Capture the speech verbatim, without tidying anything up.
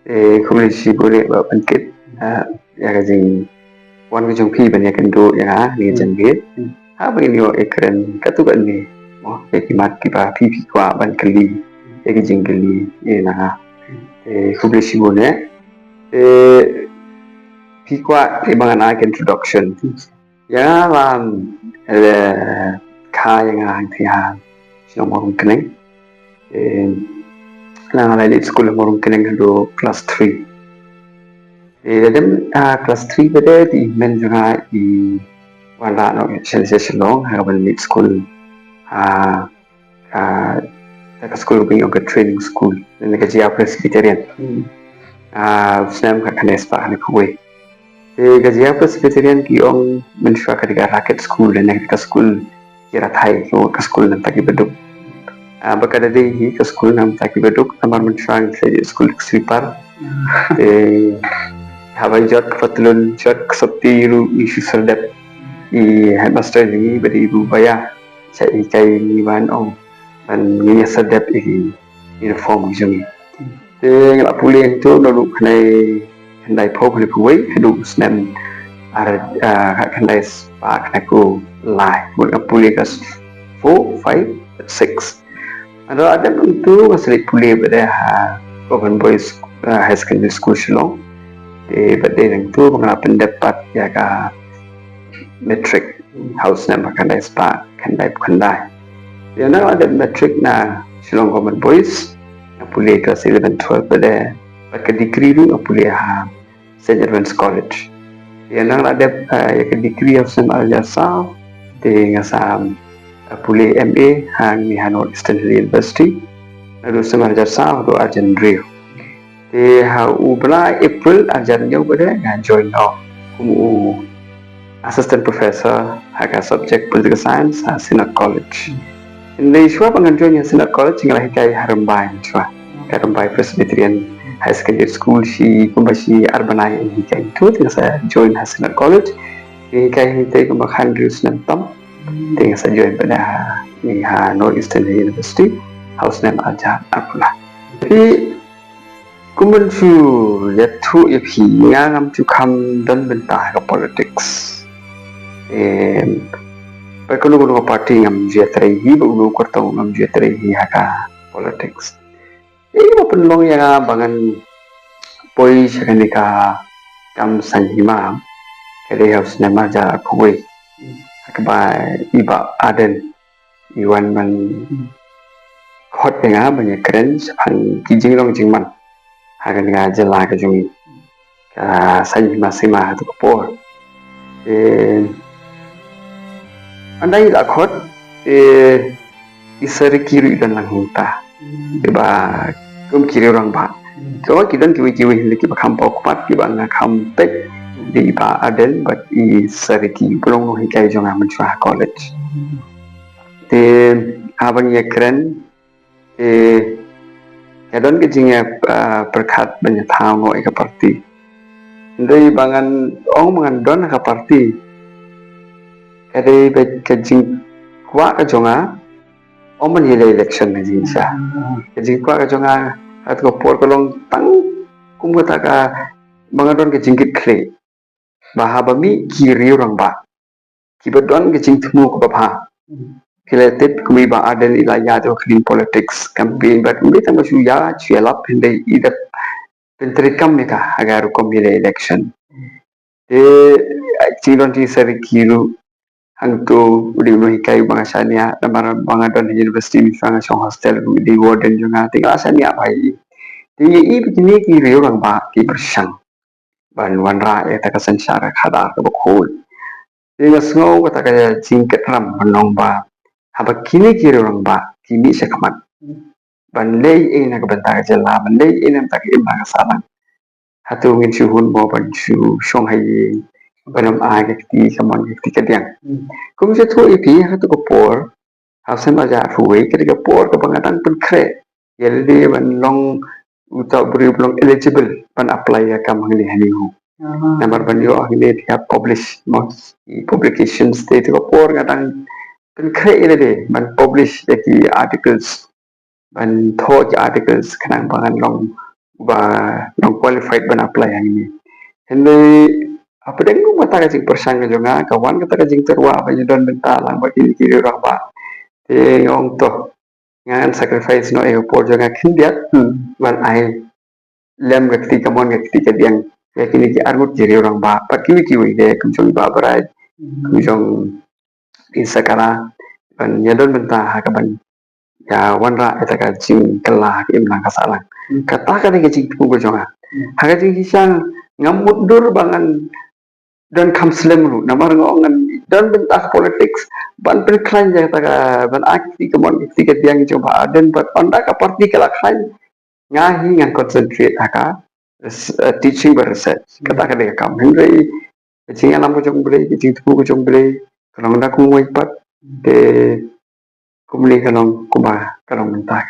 Te khublei shibun ïa ba pynkit, ah, ïa ka jingwan ka jong phi ban ïakynduh ïa nga, ni jong phi. Hmm. Ha ba ngin ïoh ïakren katto katne, mo, ïa ki mat kiba phi phi kwah ban kylli, ïa ki jingkylli, ïa nga. Te khublei shibun ïa. Te phi kwah te ba ngan ai ka introduction. Ïa nga la, eh, kha ïa nga hangtei ha shnong Mawryngkneng. Eh, la nga la leit skul ha Mawryngkneng haduh class three. Eh, da dem, ah, class three pat de, te i hynmen jong nga i wanrah noh sha, sha Shillong, ha kaba leit skul, ah, ka, ka skul ba ngi ong ka training school, lane ka Jaiaw Presbyterian. Hmm. Ah, snem khatkhyndai spah khyndai phew wei. Te ka Jaiaw Presbyterian ki ong mynshuwa ka dei ka racket school, lane ka skul ki rathai, ka skul na bynta kiba duk. Ah, bad ka da dei hi ka skul na bynta kiba duk, namar mynshuwa ngi sa leit skul sweeper. Hmm. Te haba jot ka patlun, jot ka sotti ruh ngi shu serdep. I headmaster jong ngi ba dei i Ru Baya, sa hikai ngi ban ong ban ngin ïa serdep ïa ki uniform jong ngi. Te nga la pule hangto naduh khyndai, khyndai phew, khyndai phew wei haduh snem ar, ah, khyndai spah khyndai phew lai. Mut nga pule class four, five, six. Hynrei hadien hangto nga sa leit pule pat de ha Government Boys, ah, Higher Secondary School Shillong. Te pat de hangto ba nga la pyndep pat ïa ka matric ha u snem khyndai spah khyndai phew khyndai. Te nga la dep matric na Shillong Government Boys, nga pule class eleven, twelve pat de, bad ka degree ruh nga pule ha Saint Edward's College. Te nga la dep, eh, ïa ka degree ha u snem ar hajar saw, te nga sa, eh, pule M A hangne ha North Eastern Hill University naduh u snem ar hajar saw haduh ar hajar hynriew. Te ha u bnai April ar hajar hynñiew pat de nga join noh kum u assistant professor ha ka subject political science ha Synod College. Hynrei shuwa ba ngan join ha Synod College nga la hikai ha Rymbai shuwa. Ka Rymbai Presbyterian Higher Secondary School shi kumba shi ar bnai nga hikai. Te nga sa join ha Synod College. Nga hikai hangtei kumba khathynriew snem tam. Te nga sa join pat de ha, ni ha North Eastern University ha u snem ar hajar arphew lai. Te kumba ngan shu ïathuh ïa phi, nga ngam ju kham don bynta ha ka politics. Em, bad kano kano ka party ngam ju ïatrei hi, bad kano kano ka party ngam ju ïatrei hi ha ka politics. Ïa kaba pynlong ïa nga ba ngan poi sha kane ka kam saiñ hima ka dei ha u snem ar hajar arphew wei, ha kaba i Bah Ardent i wan ban khot ïa nga ban ïakren shaphang ki jinglong jingman ha kane ka jylla ka jong ngi, ka saiñ hima sima ha kato ka por. Te ynda i la khot, te i Sir Ricky ruh i don lang hangta. Te ba kum ki riew rangbah, to ki don kiwei kiwei hynrei kiba kham paw khmat kiba nga kham peit, dei i Bah Ardent bad i Sir Ricky, ba long nonghikai jong nga mynshuwa ha college. Te haba ngi ïakren, te ka don ka jing, ah, pyrkhat ban ïathaw noh ïa ka party. Hynrei ba ngan ong ba ngan don ha ka party, ka dei ba ka jingkwah ka jong nga ym ban ïaleh election na jingshisha. Ka jingkwah ka jong nga ha kato ka por ka long tang kum kata ka ba nga don ka jingkitkhlieh ba haba mih ki riew rangbah kiba don ka jingthmu kaba bha, ki la tip kum i Bah Ardent i la ïaid ha ka clean politics campaign, bad ym dei tang ba shu ïaid shu ïalap, hynrei i dep pyntreikam ïa ka ha ka rukom ïaleh election. Te, eh, jingdon jong i Sir Ricky ruh hangto u dei u nonghikai uba nga shaniah, namar ba nga don ha university mynshwa nga shong hostel, u dei warden jong nga, te nga la shaniah bha ïa i. Te ïa i ba kine ki riew rangbah ki pyrshang ban wanrah ïa kata ka synshar khadar kaba khuid. Te nga sngew kata ka jingkitram ban long ba haba kine ki riew rangbah ki mih sha khmat ban leh ei na ka bynta ka jylla, ban leh ei na ka bynta ka im ha ka sahlang, hato ngin shu hun mo ban shu shong ha ïing ban ym ai ka kti kamon ka kti kadiang. Hmm. Kum shu ïathuh ïa phi, ha kato ka por ha u snem ar hajar arphew wei, ka dei ka por kaba nga dang pynkhreh ïa lade ban long uta u briew ba long eligible ban apply ïa ka kam hangne ha NEHU. Aha. Namar ban ïoh hangne te ka publish mo, ki publications te, te ka por nga dang pynkhreh ïa lade ban publish ïa ki articles, ban thoh ki articles khnang ba ngan long uba nong qualified ban apply hangne. Hynrei hapdeng kum kata ka jingpyrshang ka jong nga, ka wan kata ka jingtyrwa ba ngi don bynta lang bad kine ki rangbah. Te nga ong to, ngan sacrifice noh ïa ka por jong nga khyndiat, hmm, ban ai lem ka kti kamon ka kti kadiang ïa kine ki arngut ki rangbah bad kiwei kiwei de, kum jong i Bah Brai, kum jong i Sakara, ban ïa don bynta ha kaban ïa wanrah ïa kata ka jingkylla ha ka imlang ka sahlang. Kata ka dei ka jingthmu ka jong nga. Ha ka jingshisha ngam mutdur ba ngan don kham slem ruh, namar nga ong ngan don bynta ha politics ban pynkhlaiñ ïa kata ka, ban ai kti kamon kti kadiang jong Bah Ardent, bad ynda ka party ka la khlaiñ, nga hi ngan concentrate ha ka res-, eh, teaching bad research. Kata ka dei ka kam. Hynrei ka jingïalam ka jong U Blei, ka jingthmu ka jong U Blei ka long da kumwei pat. Te kumne ka long kumba ka long mynta.